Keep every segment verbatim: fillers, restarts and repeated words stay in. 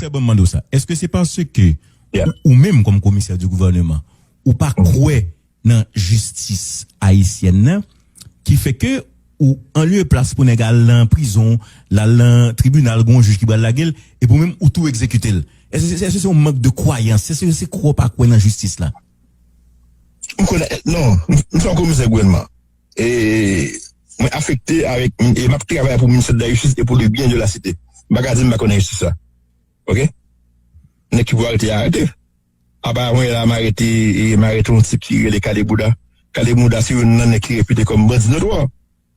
Trè bon, m mande w sa. Èske se paske ou, ou menm, kòm komisè di gouvèneman, ou pa kwè nan jistis ayisyèn nan, ki fè ke ou, an lye plas pou nèg al nan prizon, l al nan tribinal, gon jij ki pral lage l, epi ou menm, ou tou egzekite l? Èske se, èske se yon mank de kwayans? Èske se kwè w pa kwè nan jistis la? M konnen, non, m, m se yon komisè gouvènman. E mwen afekte avèk, e m ap travay pou ministè de la jistis e pou le byen de la site. M pa ka di m pa konnen jistis la. Ok? Nèg ki pou arete, arete. Apa mwen la, m arete, e m arete yon tip ki rele Kale Bouda. Kale Bouda se youn nan nèg ki repite kòm bandi notwa.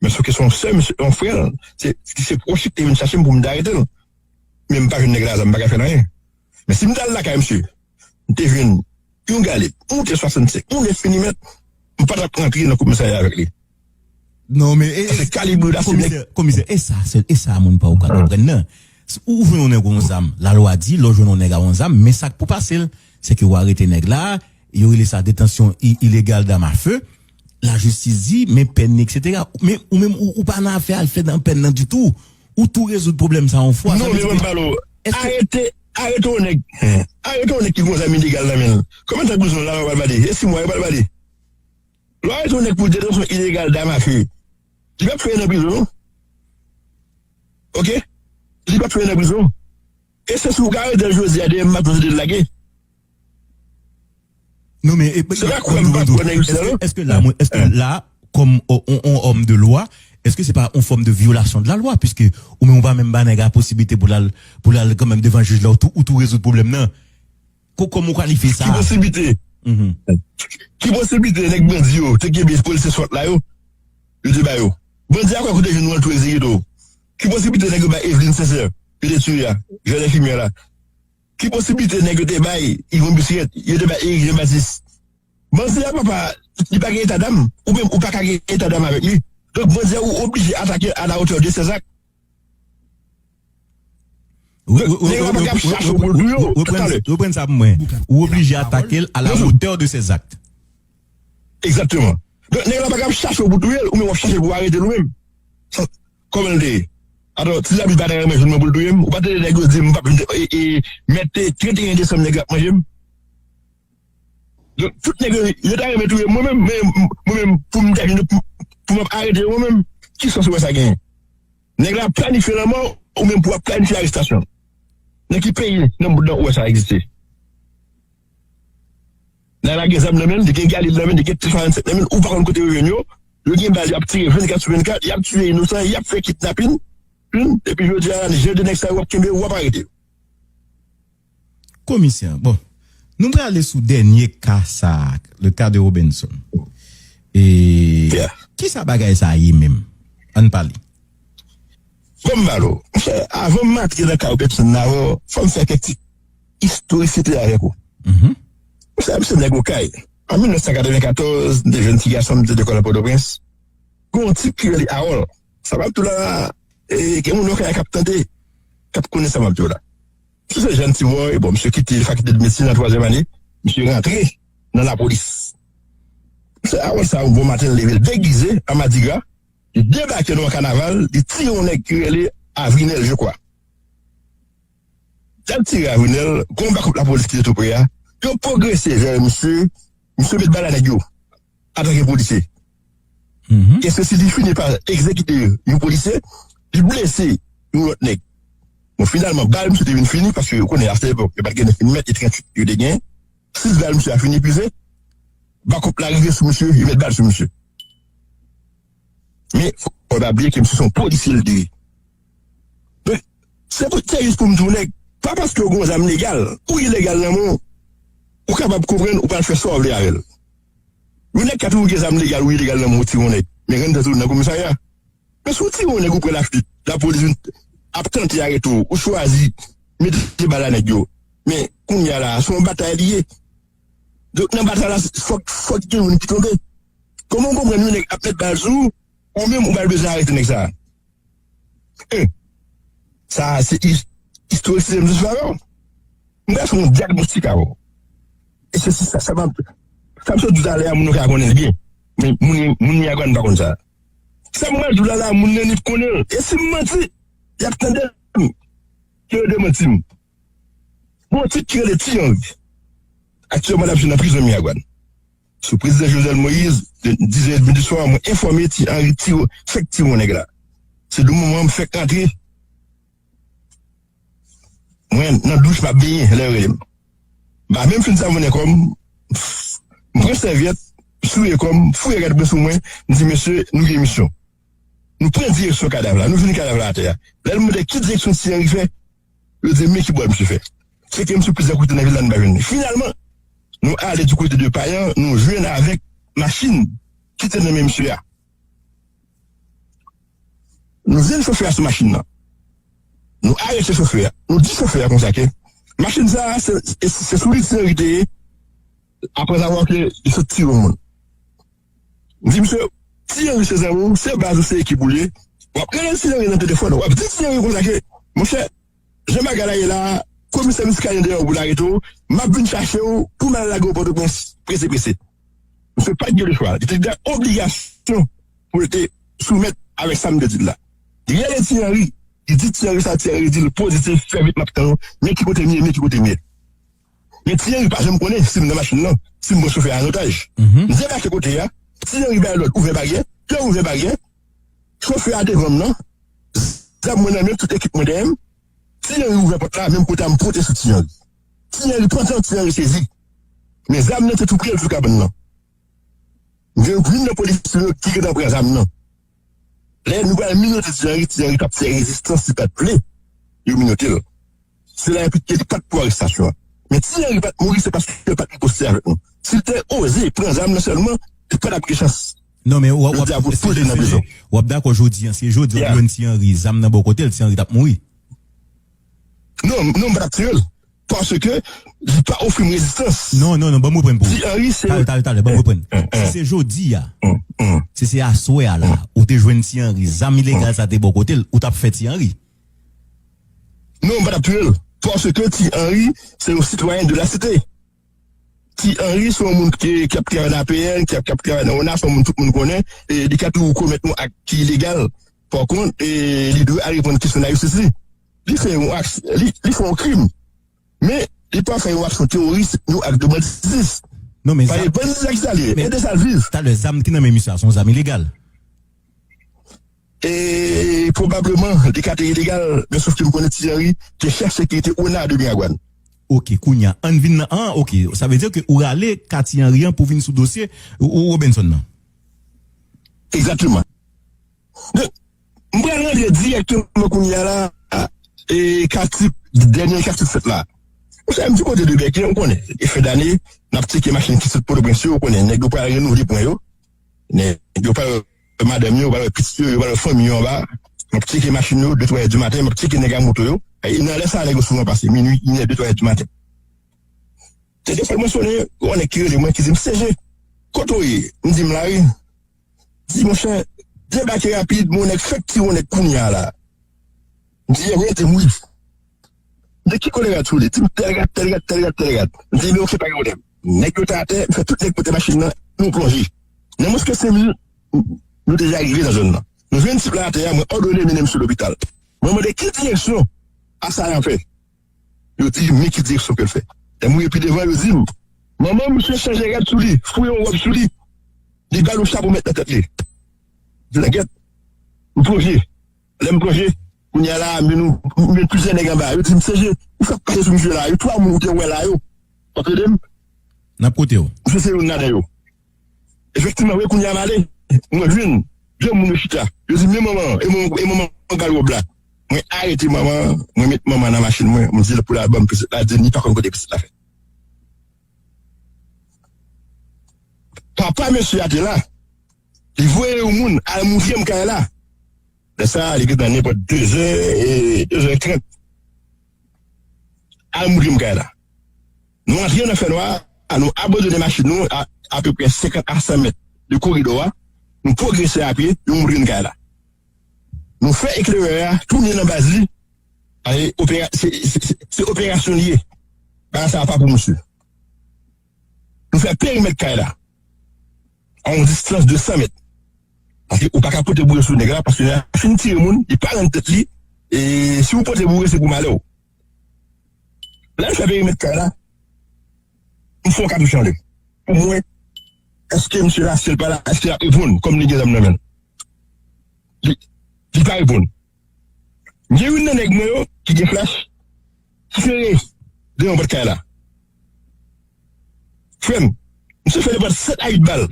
Men soke se yon sè, misye, yon frè l. Se, se pwòch li ki te vin chache m pou m te arete l. Men m pa jwenn nèg la, sa m pa ka fè l anyen. Men si m t al lakay misye, m te jwenn yon galèt, yon te swasannsenk, yon te fini mèt, m pa t ap rantre nan komisarya avèk li. Non, men e, Paske e, kalib la, se nèg komisè, komisè, e sa, se, e sa moun pa ou ka konprann nan. S- Ou, ou jwenn yon nèg yon zam, lalwa di, lè w jwenn yon nèg a yon zam, men sa k pou pase l, se ke w arete nèg la, yo rele sa detansyon i- ilegal dam a fe, lajistis di, men pèn ni, et cetera. Men ou menm, ou, ou pa nan afè al fè nan pèn nan ditou. Ou tou rezoud pwoblèm sa yon fwa. Non, men mwen pale w. Èske Arete, arete yon nèg. Arete yon nèg ki gon zam ilegal nan men l. Konbyen tan prizon lalwa pral bale? E sis mwa yo pral bale. Lè w arete yon nèg pou detansyon ilegal dam a fe, li p ap fè nan prizon, non. Ok? Li p ap fè nan prizon. E se si w ka arete l jodi a, demen maten w te lage. Non, men, e, Se pa kwè m pa kwè nan jistis la, non. Èske la, mwen, èske la, kòm o- on, on òm de lwa, èske se pa yon fòm de vyolasyon de la lwa, piske ou menm ou pa menm ba nèg la posiblite pou l al, pou l al kanmenm devan jij la, ou tou, ou tou rezoud pwoblèm nan? Ko- Kòman ou kalifye sa? Ki posiblite? Ki posiblite nèg bandi yo te kenbe polisye swat la yo? Yo te ba yo. Bandi a kwè kote jwenn ou an tou egzekite w. Ki posiblite nèg yo bay Eveline Sincère, yo te tiye a, jèn enfimyè la? Ki posiblite nèg yo te bay Yvon Bussiret, yo te bay Eric Jean Baptiste? Bandi a papa, li pa gen eta dam. Ou menm, ou pa ka gen eta dam avèk li. Donk, bandi a ou oblije atake à la hauteur de ses actes. Nèg la pa ka ap chache w pou l touye w talè. Reprann sa pou mwen. Ou oblije atake l à la hauteur de ses actes. Egzakteman. Donk, nèg la pa ka ap chache w pou touye l, ou menm w ap chache pou arete l ou menm. Sa, kòman l te ye? Atò, ti Labib pa ta renmen jwenn mwen pou l touye m? Ou pa tande nèg yo di m m p ap vin e, e, mèt trannteyen desanm nèg yo ap manje m? Donk, tout nèg yo, yo ta renmen touye m, mwen menm, men m- mwen menm, pou m ta vin, pou, pou m ap arete yo mwen menm, ki sans ou wè sa genyen? Nèg la ap planifye lanmò, ou menm pou w ap planifye arestasyon. Nan ki peyi nan mond lan ou wè sa egziste? Nèg la gen zam nan men l, li gen galil nan men l, li gen T swasannsenk nan men l, ou pa konn kote yo jwenn yo. Yo gen bal, y ap tire vennkat sou vennkat, y ap tiye inosan, y ap fè kidnapin. Epi jodi a, jan de nèg sa yo w ap kenbe, w ap arete yo. Komisè, bon, nou prale sou dènye ka sa, le cas de Robinson. E kisa bagay sa ye menm? Ann pale. Bon, Malo, monchè, avan m antre nan ka Robinson nan, fò m fè kèk ti istorisite avèk ou. Monchè, m se nèg Okay. An mil nèf san katrevenkatòz, m te jèn ti gason, m te lekòl nan Pòtoprens. Gon tip ki rele Harold. Sa m ap di w la, e, gen moun Okay k ap tande, k ap konnen sa m ap di w la. Misye se jèn ti bòy, bon, misye kite fakilte de medsin an twazyèm ane, misye rantre nan lapolis. Misye Harold sa, yon bon maten, l leve, l degize an madigra, li debake nan yon kanaval, li tiye yon nèg ki rele Avrinel, je crois. Lè l tire Avrinel, gon bakòp lapolis ki te tou pre a, yo pwogrese vè misye, misye met bal a nèg yo, antanke polisye. E se si li fini pa egzekite yon polisye, li blese yon lòt nèg. Bon, finalman, bal misye te vin fini, paske ou konnen, a sèt epòk, yo pa t gen nèf milimèt, e tranntuit yo te gen. Sis bal misye a fin epuize, bakòp la rive sou misye, yo met bal sou misye. Men, fò w pa bliye ke misye se yon polisye l te ye. Donk, se pou, se jis pou m di w, nèg, pa paske w gen yon zam legal, ou ilegal nan men w, ou kapab konprann, ou pral fè sa w vle avè l. Yon nèg ka toujou gen zam legal ou ilegal nan men w, ou tire yon nèg. Men rann tèt ou nan komisarya. Men si w tire yon nèg, ou pran lafwit, lapolis vin ap tante arete w, ou chwazi mete bal a nèg yo. Men kounye a la, se yon batay li ye. Donk, nan batay la, fòk, fòk gen youn ki tonbe. Kòman w konprann yon nèg ap met bal sou ou, ou menm ou pral bezwen arete nèg sa a? Hein. Sa a se is- istorik se m jis avè w. M pral fè yon dyagnostik avè w. E se, se sa, sa m ap, sa m sot di w talè a, moun yo ka konnen l byen. Men moun, moun Miyagwàn pa konn sa. Sa m pral di w la, la, moun nan Nip konnen l. E si m manti, y ap tande m. Ke yo demanti m. Gon tip ki rele Ti Henry. Aktyèlman, l ap jwenn nan prizon Miragwàn. Sou prezidan Jovenel Moïse, de dizè edmi di swa, mwen enfòme Ti Henry tire, fèk tire yon nèg la. Se de moman m fèk antre. Mwen, nan douch, m ap benyen, lè yo rele m. M pa menm fin savonnen kò m, m pran sèvyèt, m souye kò m, fouye rad mwen sou mwen, m di, "Mesye, nou gen misyon." Nou pran direksyon kadav la, nou vin kadav la atè a. Lè l mande ki direksyon Ti Henry fè, yo di, "Men ki bò misye fè." Chèche m sou plizyè kote nan vil la, nou pa jwenn li. Finalman, nou ale di kote de Payan, nou jwenn avèk machin ki te nan men misye a. Nou jwenn chofè a sou machin nan. Nou arete chofè a. Nou di chofè a konsa ke machin sa a, se, se, se sou li Ti Henry te ye, apre avwa ke li sot tire yon moun. M di misye, Ti Henry se zanmi w, se baz ou, se ekip ou l ye. W ap rele Ti Henry nan telefòn, w ap di Ti Henry konsa ke, monchè, jan bagay la ye la, komisè Muscadin dèyè w pou l arete w, m ap vin chache w pou m al lage w Pòtoprens, prese, prese. Misye pa t gen lechwa. Li te gen obligasyon pou l te soumèt avèk sa m te di l la. Li rele Ti Henry, li di Ti Henry sa, Ti Henry di l pozitif, fè vit m ap tann ou, men ki kote m ye, men ki kote m ye. Men Ti Henry pa janm konnen si m nan machin nan, si m pran chofè a an otaj. M debake kote a, Ti Henry bay lòd, ouvè baryè, lè ouvè baryè, chofè a devan m nan, zam mwen nan men, tout ekip mwen dèyè m, Ti Henry ouvè pòt la, menm kote a m pote sou Ti Henry. Ti Henry pran tan, Ti Henry sezi. Men zam nan te tou pre l sou kabann nan. Gen youn nan polisye yo ki gentan pran zam nan. Lè nou pral minote Ti Henry, Ti Henry t ap fè rezistans, li pa t vle yo minote l. Se la epi ke li pa t pou arestasyon an. Men Ti Henry pa t mouri, se paske l pa t riposte avèk nou. Si l te oze pran zam nan sèlman, li pa t ap gen chans. Non, men w ap, w ap, yo te ap poze l nan prizon. W ap dakò jodi an, si jodi an, yeah, jwenn Ti Henry, zam nan bò kote l, Ti Henry t ap mouri. Non, non, m pa t ap tire l. Paske li pa ofri m rezistans. Non, non, non, ban m reprann pou ou. Ti Henry, se... Talè, talè, talè, ban m reprann. Si se jodi a, si se aswè a la, ou te jwenn Ti Henry, zam ilegal sa te bò kote l, ou t ap fè Ti Henry. Non, m pa t ap tire l. Paske Ti Henry, se yon sitwayen de la site. Ti Henry, se yon moun ki, ki ap travay nan A P N, ki ap, ki ap travay nan ona, se yon moun tout moun konnen, e li ka toujou komèt yon ak ki ilegal. Pa kont, e li dwe al reponn kesyon nan jistis li. Li fè yon ak, li, li fè yon krim. Men, li pa fè yon aksyon teworis, yon ak de banditis. Non, men... Paske banditis sa ki sa l ye, ede sa l viv. Talè, zam ki nan men misye a, se yon zam ilegal. E pwobableman, li ka te ilegal, men sof ke m konnen Ti Henry te chèf sekirite ona de Miragwàn. Ok, kounye a, ann vin nan, an, ok, sa vle di ke ou rale ka Ti Henry an pou vin sou dosye, ou, ou Robenson nan. Egzakteman. Donk, m pral rantre dirèkteman kounye a la, e ka tip, dènye ka tip fèt la. Monchè, m di kote de bèk, ou konnen, e fen dane, n ap tcheke machin ki sot Pòtoprens yo, ou konnen, nèg yo pral renouvle pwen yo. Nèg yo pral wè madanm yo, yo pral wè pitit yo, yo pral wè fanmi yo anba. M ap tcheke machin yo, de, twa è di maten, m ap tcheke nèg a moto yo. E nan lè sa a, nèg yo souvan pase, minui, inè, de, twa è di maten. Telefòn mwen sonnen, yon nèg ki rele mwen, ki di m, "Seje, kote w ye?" M di, "M la wi." Di, "Monchè, debake rapid, men yon nèg fèk tire yon nèg kounye a la." M di, "Yè, yè, te mouri." De ki kolera tou li? Di m tèl rad, tèl rad, tèl rad, tèl rad. M di, "Men oke, pa gen pwoblèm." Nèg yo te atè, m fè tout nèg pote machin nan, nou plonje. Nan mwens ke senk minit, nou deja rive nan zòn nan. Nou jwenn tip la atè a, mwen òdone mennen misye lopital. Mwen mande ki direksyon asayan fè. Yo di, "Men ki direksyon ke l fè." Lè m rive pi devan, yo di m, "Manman misye chanje rad sou li, fouye yon wòb sou li, li ba l yon chapo mèt nan tèt li." M di, "Langèt." M plonje. Lè m plonje, kounye a la, men nou, men plizyè nèg anba. Yo di m, "Seje, ou fèk pase sou misye la, yo twa moun ou te wè la yo. W ap ede m?" N ap koute w. Misye se youn ladan yo. Efektivman, wi, kounye a m ale, mwen jwenn de moun yo chita. Yo di, "Men manman, e manman, e manman an k al wòb la." Mwen arete manman an, mwen met manman an nan machin mwen, mwen di l pou l al ban m pitit la, di l li pa konn kote pitit la fèt. Papa mesye a te la, li voye yon moun al montre m kay la. Lè sa a, li gentan nenpòt de zè, e de zè trant. Al montre m kay la. Nou antre nan fènwa a, nou abandone machin nou a apeprè senkant a san mèt de koridò a, nou pwogrese a pye, yo montre n kay la. Nou fè eklerè a tounen nan baz li, paske opera-, se, se, se, se operasyon li ye. Bagay sa a pa pou misye. Nou fè perimèt kay la a yon distans de san mèt. Paske ou pa ka pote boure sou nèg la, paske lè l fin tire moun, li pa rann tèt li, e si w pote boure, se pou malè w. Lè l fè perimèt kay la, m fè yon katouch anlè. Pou mwen, èske misye la, si l pa la, èske l ap reponn kòm li gen zam nan men l? Li, li pa reponn. Gen youn nan nèg mwen yo ki gen flach, ki sere devan pòt kay la. Frè m, misye fè depann sèt a uit bal.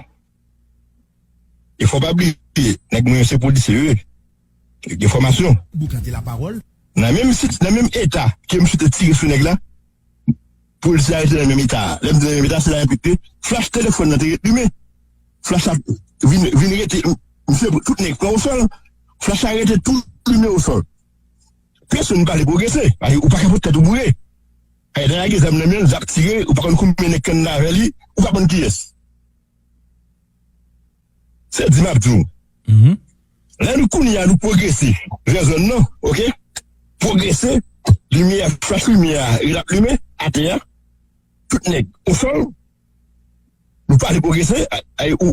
E fò w pa bliye, nèg mwen yo se polisye yo ye. Yo gen fòmasyon. Nan menm sit, nan menm eta ke misye te tire sou nèg la, polisye a rete nan menm eta a. Lè m di nan menm eta, se la menm kote flach telefòn nan te ret limen. Flach la vin, vin rete, misye, tout nèg pran osò. Flach la rete tou limen osò. Pèsonn pa vle pwogrese. Paske ou pa ka pot tèt ou boure. Ay, lè lage zam nan men l, l ap tire, ou pa konn konbyen nèg k anndan avè li, ou pa konn kiyès. Se di m ap di w. Lè nou kounye a nou pwogrese, vè zòn nan, oke? Pwogrese, limyè, flach limyè a, l ap limen, atè a, tout nèg, osò, nou pa vle pwogrese, ay, ou,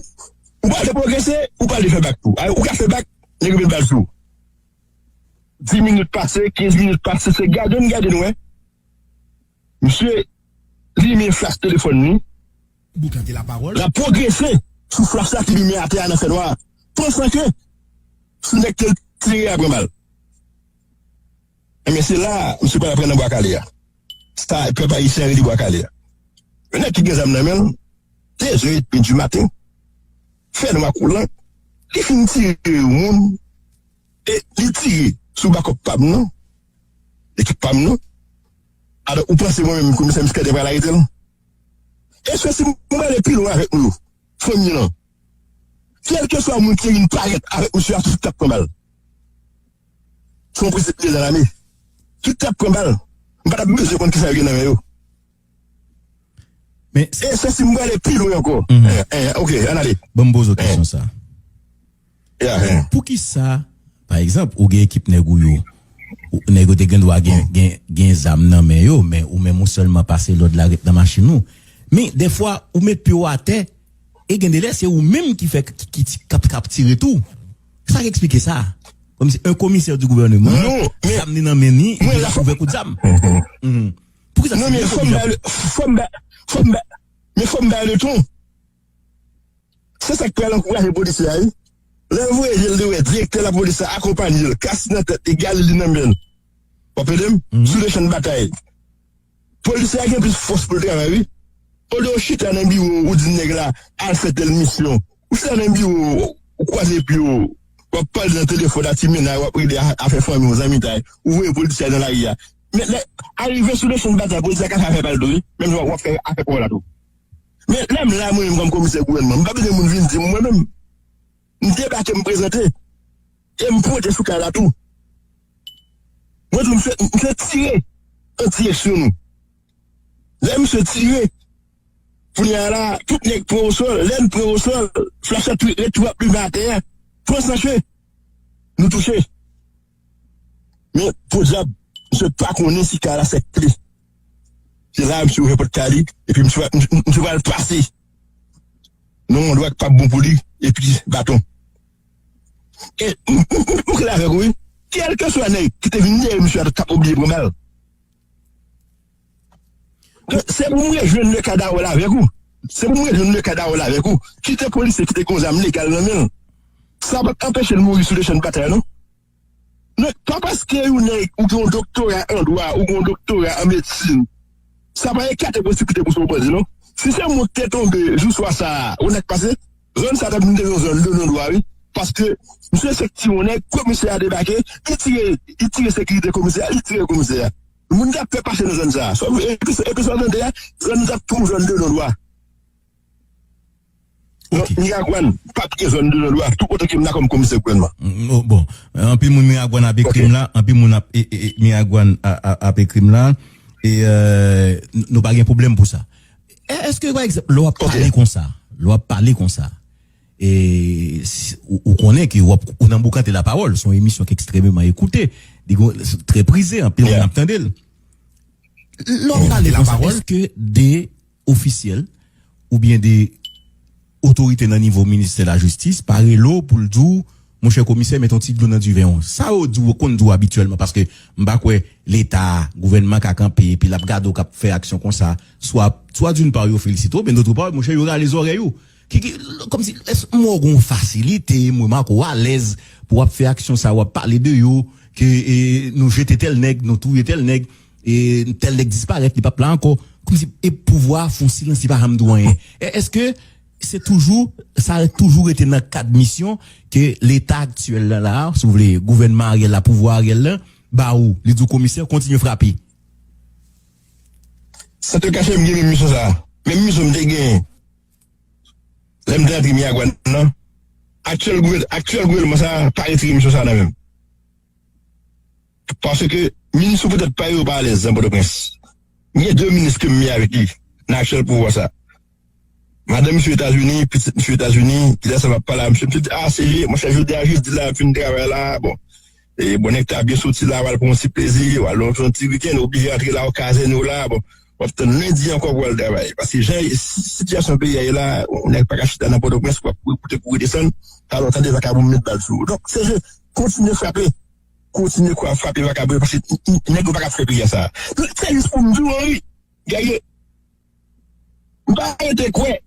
ou pa vle pwogrese, ou pa vle fè bak tou. Ay, ou ka fè bak, nèg yo met bal sou ou. Dis minit pase, kenz minit pase, se gade n gade n wè. Misye limen flach telefòn li. L ap pwogrese sou flach la ki limen atè a nan fènwa. Pansan ke sou nèg ke l tire a pran bal. Enben, se la, misye pral pran nan bwa kale a. Sa, pèp ayisyen rele bwa kale a. Yon nèg ki gen zam nan men l, de zè edmi di maten, fènwa koulan, li fin tire yon moun, e li tire sou bakòp pa m nan, ekip pa m nan. Alò, ou panse mwen menm, komisè Muscadin pral arete l? E se si m prale pi lwen avèk nou, fanmi an, kèlkeswa moun ki te vin parèt avèk misye a, tout t ap pran bal. Se yon prensip ki gen nan lame. Tout t ap pran bal. M pa t ap bezwen konn kisa yo gen nan men yo. Men, e se si m prale pi lwen ankò. Eh, eh, ok, ann ale. Ban m poze w kesyon sa. Poukisa, pa egzanp, ou gen ekip nèg ou yo, ou, nèg yo te gen dwa gen, gen, gen zam nan men yo, men ou menm ou sèlman pase lòd la ret nan machin ou. Men, dèfwa, ou met pye w atè, e gen de lè, se ou menm ki fè, ki, ki, ki, k ap, k ap tire tou. Sa k eksplike sa? Kòmsi un commissaire du gouvernement, zam li nan men li, epi l ap ouvè kout zam. Poukisa se li ki oblije ap... Fò m bay, fò m bay, men fò m bay leton. Se sa k pral ankouraje polisye a, wi. Lè l voye je l, li wè direktè lapolis la akonpanye l, kas nan tèt li, galil li nan men l. W ap ede m? Sou le chan batay. Polisye a gen plis fòs pou l travay, wi. Olye w chita nan biwo w, ou di nèg la, al fè tèl misyon. Ou chita nan biwo w, ou kwaze pye w, w ap pale nan telefòn a ti mennaj, w ap regle a, afè fanmi w, zanmitay, ou voye polisye a nan lari a. Men lè, arive sou le chan batay, polisye a ka fè afè pa l tou, wi. Menm jan w ap fè afè pa w la tou. Men lè m la, mwen menm, kòm komisè gouvènman, m pa bezwen moun vin di m, mwen menm. M debake, m prezante. E m pote sou kay la tou. Mwen tou, m fè, m fè tire an direksyon nou. Lè misye tire, kounye a la, tout nèg pran osò, lè n pran osò, flach la tou, ret tou ap limen atè a. Pran sanche. Nou touche. Men, podyab, misye pa konnen si kay la sèkile. Se la, misye ouvè pòt kay li, epi misye, misye, misye pral pase nan yon endwa ki p ap bon pou li, epi baton. E, m, m, m, m klè avèk ou, wi. Kèlkeswa nèg ki te vin dèyè misye a, t ap oblije pran bal. Se pou m rejwenn le cadavre la avèk ou. Se pou m rejwenn le cadavre la avèk ou. Kite polisye ki te gen zam legal nan men l. Sa pa t anpeche l mouri sou le chan batay, non. Non, pa paske yon nèg ou gen yon doktora an dwa, ou gen yon doktora an medsin, sa pa ekate posiblite pou se yon bandi, non. Si se mwen ki te tonbe jou swa sa a, ou nèk pase, zòn sa a t ap vin te yon zòn de non dwa, wi. Paske misye se ti yon nèg, komisè a debake, li tire, li tire sekirite komisè a, li tire komisè a. Moun t ap fè pase nan zòn sa a. Sa, epi, epi sa w tande a, zòn nan t ap tou zòn de non dwa. Donk, Miragwàn p ap gen zòn de non dwa, tou kote ke m la kòm komisè gouvènman. Mm, bon, anpil moun Miragwàn ap ekri m la, anpil moun ap, e, e, e, Miragwàn a, a, ap ekri m la, e, euh, n-, nou pa gen pwoblèm pou sa. E, èske, pa egzanp, lè w ap pale konsa, lè w ap pale konsa, e, si, ou, ou konnen ke w ap, ou nan Boukante Lapawòl, se yon emisyon ki ekstrèmeman ekoute, li gon, trè prize, anpil moun ap tande l. Lè w ap pale konsa, èske de ofisyèl oubyen de otorite nan nivo ministè lajistis pa rele w pou l di w, Monchè komisè, mete yon ti dlo nan diven w. Sa yo di w, konn di w abityèlman, paske m pa kwè Leta, gouvènman ka kanpe, epi l ap gade w k ap fè aksyon konsa. Swa, swa d'une part, yo felisite w, men d'autre part, monchè, yo rale zòrèy ou. Ki, ki, kòmsi, èske m wè w gen yon fasilite, m remake w alèz pou w ap fè aksyon sa, w ap pale de yo, ke, e, nou jete tèl nèg, nou touye tèl nèg, e, tèl nèg disparèt, li p ap la ankò. Kòmsi, e pouvwa a fè yon silans, li pa janm di w anyen. E, èske se toujou, sa toujou rete nan kad misyon ke Leta aktyèl la, la, si w vle, gouvènman Ariel la, pouvwa Ariel la, ba ou, li di w komisè, kontinye frape. San te kache, m gen menm misyon sa a. Menm misyon m te genyen lè m te antre Miragwàn nan. Aktyèl gouvè-, aktyèl gouvènman sa a pa retire misyon sa a nan men m. Paske minis yo poutèt pa yo pa alèz nan Pòtoprens. M gen de minis ke m ye avèk li nan aktyèl pouvwa sa a. Madanm misye Etazini, pitit misye Etazini, ki lè sa m ap pale a misye, misye di, "A, C G, monchè, jodi a jis di la, m fin travay la, bon. E, bon, nèg ta byen soti la, w al pran yon ti plezi, w al fè yon ti wikenn, oblije rantre la, w kazène w la, bon. W ap tann lendi ankò pou w al travay." Paske jan si-, sitiyasyon peyi a ye la, yon nèg pa ka chita nan Pòtoprens, w ap kouri, kouri desann, talè w tande vakabon met bal sou ou. Donk, C G, kontinye frape. Kontinye kwa frape vakabon yo, paske n-, n-, nèg yo pa ka fè peyi a sa. Se jis pou m di w, Henry, Guerrier, m pa rete kwè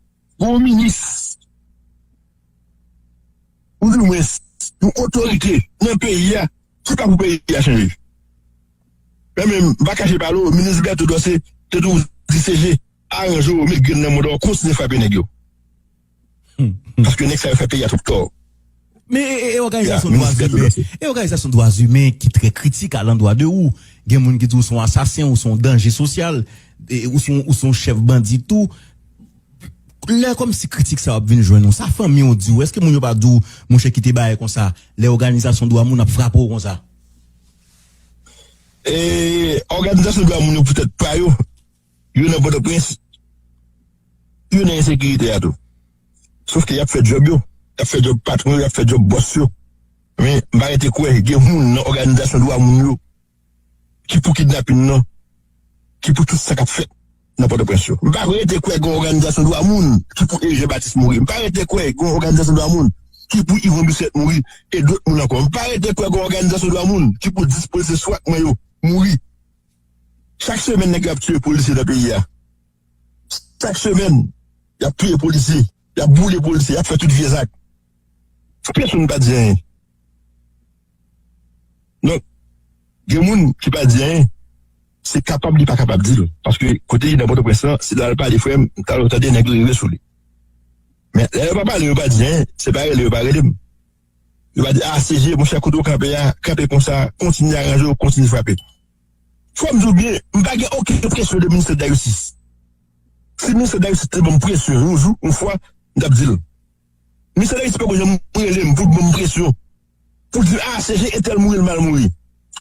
gon minis, ou di mwen, yon otorite nan peyi a, ki pa pou peyi a chanje. Men menm, m pa kache pale w, minis Berto Dorcé te toujou di C G, aranje w, met grenn nan mouda w, kontinye frape nèg yo. Paske nèg sa yo fè peyi a twòp tò. Men e, e, e òganizasyon dwa imen, e òganizasyon dwa imen ki trè kritik alandwa de ou. Gen moun ki di w se yon asasen, ou se yon danje sosyal, e, ou se yon, ou se yon chèf bandi tou. Lè kòmsi kritik sa yo ap vin jwenn ou, sa fanmi w di w, èske moun yo pa di w, monchè, kite bagay konsa, lè òganizasyon dwa moun ap frape w konsa? E, òganizasyon dwa moun yo poutèt pa yo, yo nan Pòtoprens, yo nan ensekirite a tou. Sòf ke y ap fè djòb yo, y ap fè djòb patwon yo, y ap fè djòb bòs yo. Men, m pa rete kwè gen moun nan òganizasyon dwa moun yo ki pou kidnapin nan, ki pou tout sa k ap fèt nan Pòtoprens yo. M pa rete kwè gen òganizasyon dwa moun ki pou Eugène Baptiste mouri. M pa rete kwè gen òganizasyon dwa moun ki pou Yvon Bussert mouri e dòt moun ankò. M pa rete kwè gen òganizasyon dwa moun ki pou dis polisye swat mwen yo mouri. Chak semèn, nèg yo ap tiye polisye nan peyi a. Chak semèn, y ap touye polisye, y ap boule polisye, y ap fè tout vye zak. Pèsonn pa di anyen. Donk, gen moun ki pa di anyen, se kapab li pa kapab di l. Paske kote li nan Pòtoprens lan, si l al pale, frè m, talè w tande nèg yo rive sou li. Men, lè yo pa pale, yo pa di anyen, se pa rele yo pa rele m. Yo pa di, "A, C G, monchè, kote w kanpe a, kanpe konsa, kontinye aranje w, kontinye frape." Fò m di w byen, m pa gen okenn presyon de ministè de la jistis. Si ministè de la jistis te ban m presyon yon jou, yon fwa, m t ap di l. Ministè de la jistis poko janm rele m pou l ban m presyon. Pou l di, "A, C G entèl mouri, l mal mouri."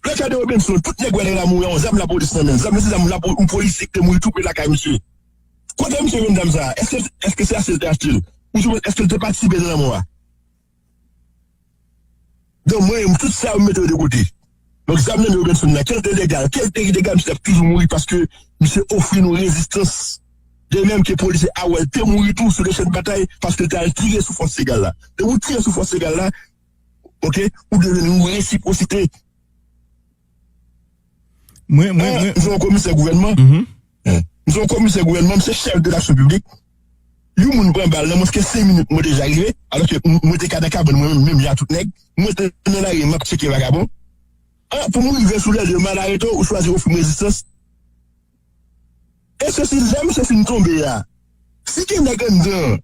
Lè ka de Robinson, tout nèg wè nèg la mouri, yon zam lapolis nan men l. Zam nan se zam lapo-, yon polisye ki te mouri tou pre lakay misye. Kote misye jwenn zam sa a? Èske, èske se achte l te achte l? Oubyen èske l te patisipe nan lanmò a? Donk, mwen menm, tout sa yo, m mete yo de kote. Donk, zam nan men Robinson nan, ke l te legal, ke l te ilegal, misye t ap toujou mouri paske misye ofri nou rezistans. De menm ke polisye Awèl te mouri tou sou le chan de batay paske l te al tire sou fòs legal la. Depi w tire sou fòs legal la, oke, ou deveni yon resipwosite. Mwen, mwen, mwen, m se yon komisè gouvènman. M se yon komisè gouvènman, m se chèf de laksyon piblik. Yon moun pran bal nan mwens ke senk minit, mwen deja rive, alòske m, mwen te ka nan kabann mwen menm, menm jan ak tout nèg. Mwen te nan lari, m ap tcheke vagabon. An, pou m rive sou lè de, m al arete w, ou chwazi ofri m rezistans. E se si lè misye fin tonbe a, si gen nèg anndan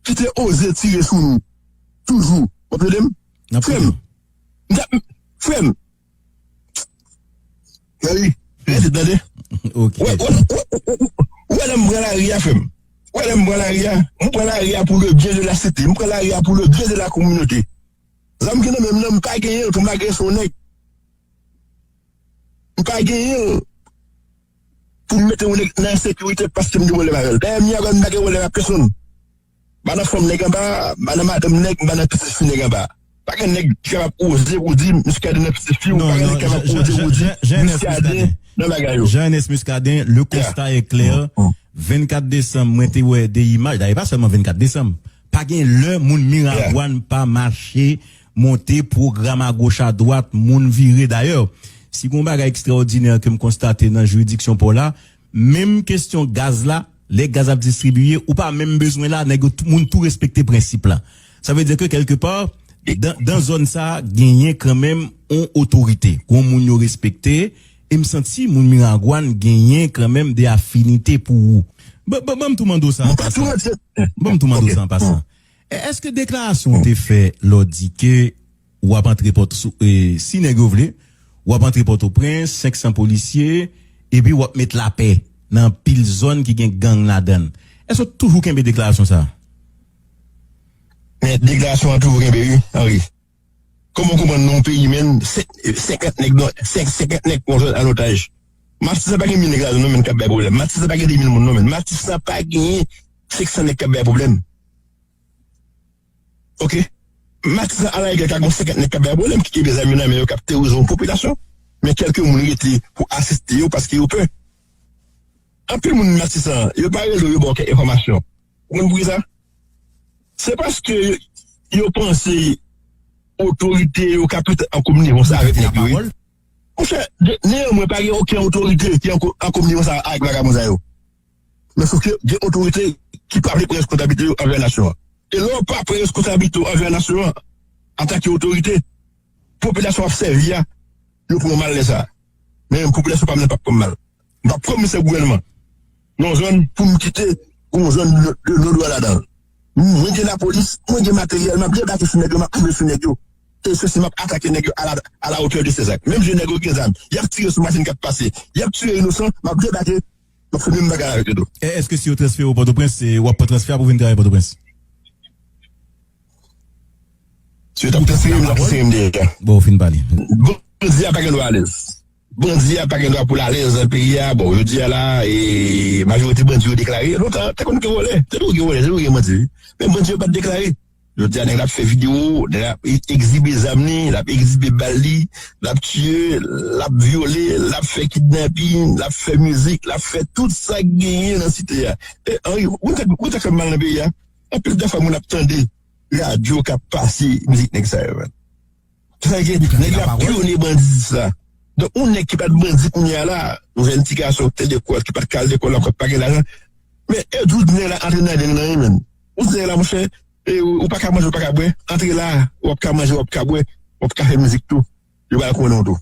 ki te oze tire sou nou, toujou, w ap tande m? Frè m, m t ap, frè m, Gary, rete tande. Ou wè, ou wè, ou wè, ou wè, ou wè lè m pran lari a, frè m. Ou wè lè m pran lari a, m pran lari a pour le bien de la cité, m pran lari a pour le bien de la communauté. Zam ki nan men m nan, m pa genyen l pou m agrese yon nèg. M pa genyen l pou m mete yon nèg nan ensekirite paske m gen pwoblèm avè l. Dayè, m gen pwoblèm, m pa gen pwoblèm ak pèsonn. M pa nan fanm nèg anba, m pa nan madanm nèg, m pa nan pitit fi nèg anba. Pa gen nèg ki kapab oze pou di Muscadin nan pitit fi, ou pa gen nèg ki kapab oze pou di Muscadin nan bagay yo. Jean Ernest Muscadin, le constat est clair. Vennkat desanm, mwen te wè de imaj, dayè pa sèlman vennkat desanm. Pa gen lè moun Miragwàn pa mache monte, pwogram agoch adwat, moun vire. Dayè, si gen yon bagay ekstraòdinè ke m konstate nan jiridiksyon pa w la, menm kesyon gaz la, lè gaz ap distribiye, ou pa menm bezwen la, nèg yo, tout moun tou respekte prensip la. Sa vle di ke kèlkepa, dan, dan zòn sa, genyen kanmenm yon otorite, yon moun yo respekte, e m santi moun Miragwàn genyen kanmenm de afinite pou ou. Ban, ban, ban m tou mande w sa an pasan. Ban m tou mande w sa an pasan. Èske deklarasyon w te fè lè w di ke w ap antre Pòto, si nèg yo vle, w ap antre Pòtoprens, senk san polisye, epi w ap met lapè nan anpil zòn ki gen gang ladan l? Èske w toujou kenbe deklarasyon sa a? Men deklarasyon an toujou kenbe, wi, Henry. Kòman w konprann nan yon peyi, menm, senkant nèg, senkant nèg pran zòn an otaj? Matisan pa gen mil nèg ladan non, menm, k ap bay pwoblèm. Matisan pa gen de mil moun non, menm. Matisan pa gen senk san nèg k ap bay pwoblèm. Oke? Matisan alarigè ka gen senkant nèg k ap bay pwoblèm, ki kenbe zam yo nan men yo, k ap terorize yon popilasyon. Men kèlke moun rete pou asiste yo paske yo pè. Anpil moun Matisan, yo pa rele w, yo ba w kèk enfòmasyon. Ou konn poukisa? Se paske yo, yo panse otorite yo ka petèt an kominizyon sa avèk nèg yo, wi. Monchè, de, nan mwen pa gen okenn otorite ki an ko-, an kominizyon sa avèk vagabon sa yo. Men sof ke gen otorite ki pa vle pran reskonsablite yo anvè nasyon an. E lè w pa pran reskonsablite w anvè nasyon an, antanke otorite, popilasyon w ap sèvi a, yo pran w mal lè sa a. Men popilasyon pa m nan p ap pran m mal. M p ap pran misyon gouvènman nan yon zòn pou m kite yon zòn de, de non dwa ladan l. Mwen gen lapolis, mwen gen materyèl, m ap debake sou nèg yo, m ap rive sou nèg yo. E sesi, m ap atake nèg yo à la, à la hauteur de ses actes. Menm jan nèg yo gen zam, y ap tire sou machin k ap pase, y ap tiye inosan, m ap debake, m ap fè menm bagay avèk yo tou. E èske si yo transfere w Pòtoprens, se w ap pran transfè a pou w vin travay Pòtoprens? Si yo t ap transfere m, yo t ap transfere m deja. Bon, ou fin pale. Bandi a pa gen dwa alèz. Bandi a pa gen dwa pou l alèz nan peyi a. Bon, jodi a la, e, majorite bandi yo deklare. Lontan, te konn gen vòlè. Te toujou gen vòlè, te toujou gen bandi, wi. Men bandi yo pa t deklare. Jodi a, nèg la ap fè videyo, nèg la ap e-, egzibe zam li, l ap egzibe bal li, l ap tiye, l ap vyole, l ap fè kidnapin, l ap fè mizik, l ap fè tout sa k genyen nan site a. E, Henry, ou konn sa, ou konn sa k fè m mal nan peyi a? Anpil dè fwa moun ap tande radyo k ap pase mizik nèg sa yo, man. Sa vle di, nèg la pyone bandi sa. Donk, yon nèg ki pa t bandi kounye a la, yon jèn ti gason ki te lekòl, ki pa t ka al lekòl ankò, ki pa gen lajan. Men, e, douz nèg la antre nan gang nan, wi, menm. Douz nèg la, monchè, e, ou, ou pa ka manje, ou pa ka bwè, antre la, w ap ka manje, w ap ka bwè, w ap ka fè mizik tou. Yo pral konnen w tou.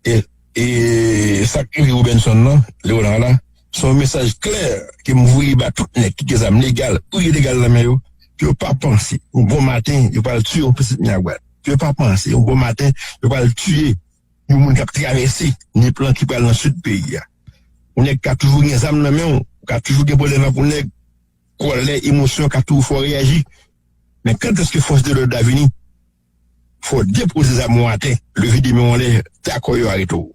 E, e sa k rive Robenson nan, Leonard la, se yon mesaj klè ke m voye ba tout nèg ki gen zam legal ou ilegal nan men yo, pou yo pa panse yon bon maten yo pral tiye yon pitit Miragwàn, pou yo pa panse yon bon maten yo pral tiye yon moun k ap travèse Nip lan ki pral nan sid peyi a. Yon nèg ka toujou gen zam nan men w, ou ka toujou gen pwoblèm ak yon nèg, kòlè, emosyon ka toujou fè w reyaji. Men kantèske fòs de lòd la vini? Fò w depoze zam ou atè, leve de men w anlè, dakò yo arete w.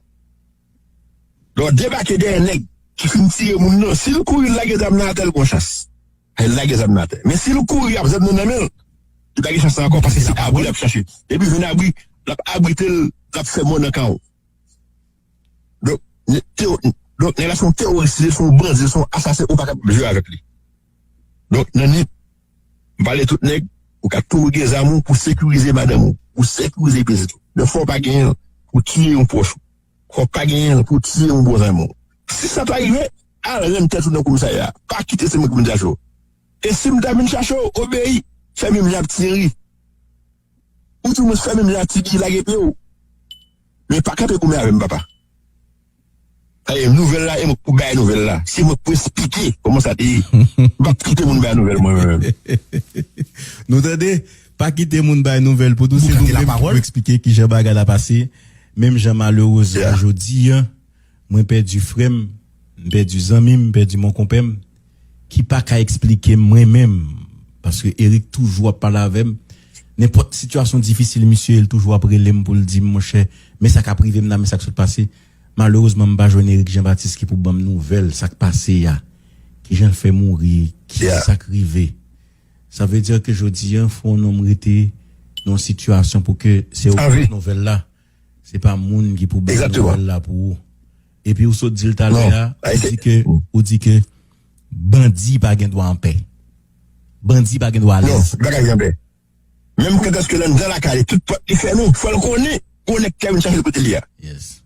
Lè w debake dèyè nèg ki fin tiye moun nan, si l kouri, l lage zam nan atè, l gon chans. L lage zam nan atè. Men si l kouri, ap zam nan nan men l, li pa gen chans la ankò paske se abri l ap chache. Depi l jwenn abri, l ap abrite l, l ap fè mò nan kan w. Donk, nè-, tè-, donk, nèg la se yon teworis, se yon bandi, se yon asasen, ou pa kapab jwe avèk li. Donk, nan Nip, m pale tout nèg, ou ka toujou gen zam ou pou sekirize madanm ou, pou sekirize pitit ou. Men fò w pa genyen l pou tiye yon pwòch ou. Fò w pa genyen l pou tiye yon bon zanmi w. Si sa ta rive, al rann tèt ou nan komisarya. Pa kite se mwen ki vin chache w. E si m ta vin chache w, obeyi, fè menm jan ak Thierry. Ou di mwen fè menm jan ak Thierry, lage pye w. Men pa kanpe goumen avè m, papa. Sa e nouvèl la, e mwen k pou bay nouvèl la. Se mwen k pou esplike kòman sa te ye. M p ap kite moun bay nouvèl mwen menm. Nou tande, pa kite moun bay nouvèl pou nou, se nou menm ki pou eksplike kijan bagay la pase. Menm jan malerezman jodi a, mwen pèdi frè m, m pèdi zanmi m, m pèdi mon konpè m, ki pa ka eksplike m mwen menm, paske Eric toujou ap pale avè m. Nenpòt sitiyasyon difisil, misye, li toujou ap rele m pou l di m, monchè, men sa k ap rive m nan, men sa k sot pase. Malerezman, m pa jwenn Eric Jean Baptiste ki pou ban m nouvèl sa k pase a. Kijan l fè mouri, kisa k rive. Sa vle di ke jodi a, fò yon nonm rete nan yon sitiyasyon pou ke se ou k pot nouvèl la. Se pa moun ki pou bay nouvèl la pou ou. Epi ou sot di l talè a, ou di ke, ou di ke bandi pa gen dwa an pè. Bandi pa gen dwa alèz. Non, li pa ka viv an pè. Menm kantaske l anndan lakay li, tout pòt li fèmen, fò l konnen gon nèg ki ka vin chache l kote li a. Yes.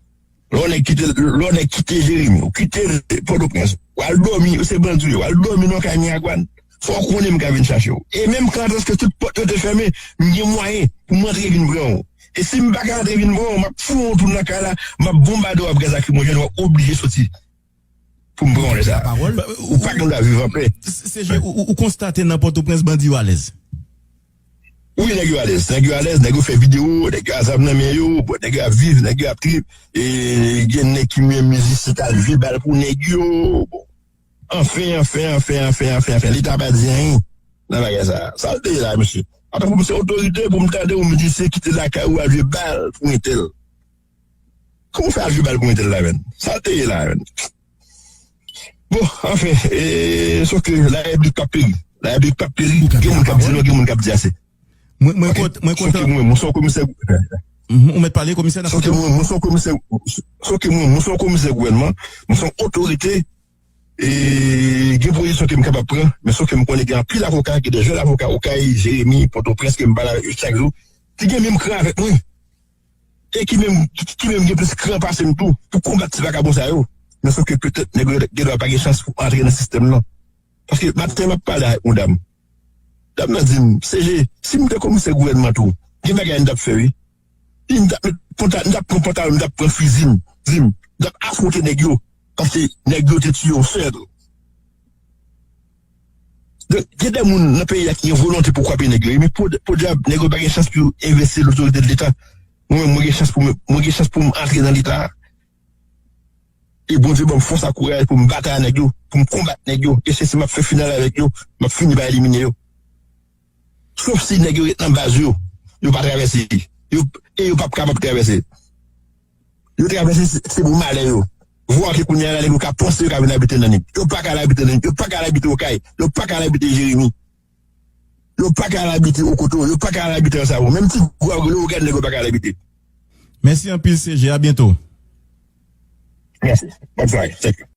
Lè yon nèg kite, lè yon nèg kite Jeremi, ou kite Pòtoprens, ou al dòmi, ou se bandi ou ye, ou al dòmi nan kay Miragwàn, fò w konnen m ka vin chache w. E menm kantaske tout pòt yo te fèmen, m gen mwayen pou m antre vin pran w. E si m pa ka antre vin pran w, m ap foure w tou nan kay la, m ap bonbade w ak gaz lakrimojèn, w ap oblije soti pou m pran w lè sa a. Ou pa gen dwa viv anpè. Se je, ou, ou konstate nan Pòtoprens bandi yo alèz? Wi, nèg yo alèz. Nèg yo alèz, nèg yo fè videyo, nèg yo a zam nan men yo, bon, nèg yo ap viv, nèg yo ap trip. E gen nèg ki menm mizisyen t al jwe bal pou nèg yo. Bon. Anfen, anfen, anfen, anfen, anfen, anfen. Leta pa di anyen nan bagay sa a. Sa l te ye la, mesye? Antan pou m se otorite, pou m tande yon mizisyen kite lakay ou al jwe bal pou entèl. Kòman w fè al jwe bal pou entèl la, menn? Sa l te ye la, menn? Bon, anfen, e, sòke la repiblik p ap peri. La repiblik p ap peri. Gen moun k ap di non, gen moun k ap di ase. Mwen, mwen kont-, mwen kontan. Sòke mwen, mwen se yon komisè. Mhm, ou mèt pale, komisè, n ap koute w. Sòke mwen, mwen se yon komisè, sòke mwen, mwen se yon komisè gouvènman, mwen se yon otorite, e gen pozisyon ke m kapab pran, men sòke m konnen gen anpil avoka, gen de jèn avoka Okay, Jeremi, Pòtoprens, ke m pale avèk yo chak jou, ki gen menm kran avèk mwen. E ki menm, ki, ki menm gen plis kran pase m tou pou konbat ti vakabon sa yo. Men sòke petèt nèg yo gen dwa pa gen chans pou antre nan sistèm nan. Paske maten m ap pale ak yon dam. Dam nan di m, "Se je, si m te komisè gouvènman tou, gen bagay m t ap fè wi." Li di, "M t ap met panta-, m t ap pran pantalon, m t ap pran fizi m, di m, m t ap afwonte nèg yo, paske nèg yo te tiye yon sè." Donk, gen de moun nan peyi a ki gen volonte pou kwape nèg yo, men po, podyab, nèg yo pa gen chans pou yo envesti lotorite de Leta. Mwen menm, mwen gen chans pou mwen, mwen gen chans pou m antre nan Leta. E Bondye ban m fòs ak kouraj pou m batay ak nèg yo, pou m konbat nèg yo. E se si m ap fè final avèk yo, m ap fini pa elimine yo. Sof si nèg yo ret nan baz yo, yo pa travèse. Yo, e yo p ap kapab travèse. Yo travèse, se, se pou malè yo. Vwa ke kounye a la, nèg yo ka panse yo ka vin abite nan Nip. Yo pa ka al abite nan Nip. Yo pa ka al abite Okay. Yo pa ka al abite Jeremi. Yo pa ka al abite Okoto. Yo pa ka al abite Ansavo. Menm ti gwa Lewogàn, nèg yo pa ka al abite. Mèsi anpil, C G. A byento. Mèsi. Bonne soirée. Thank you.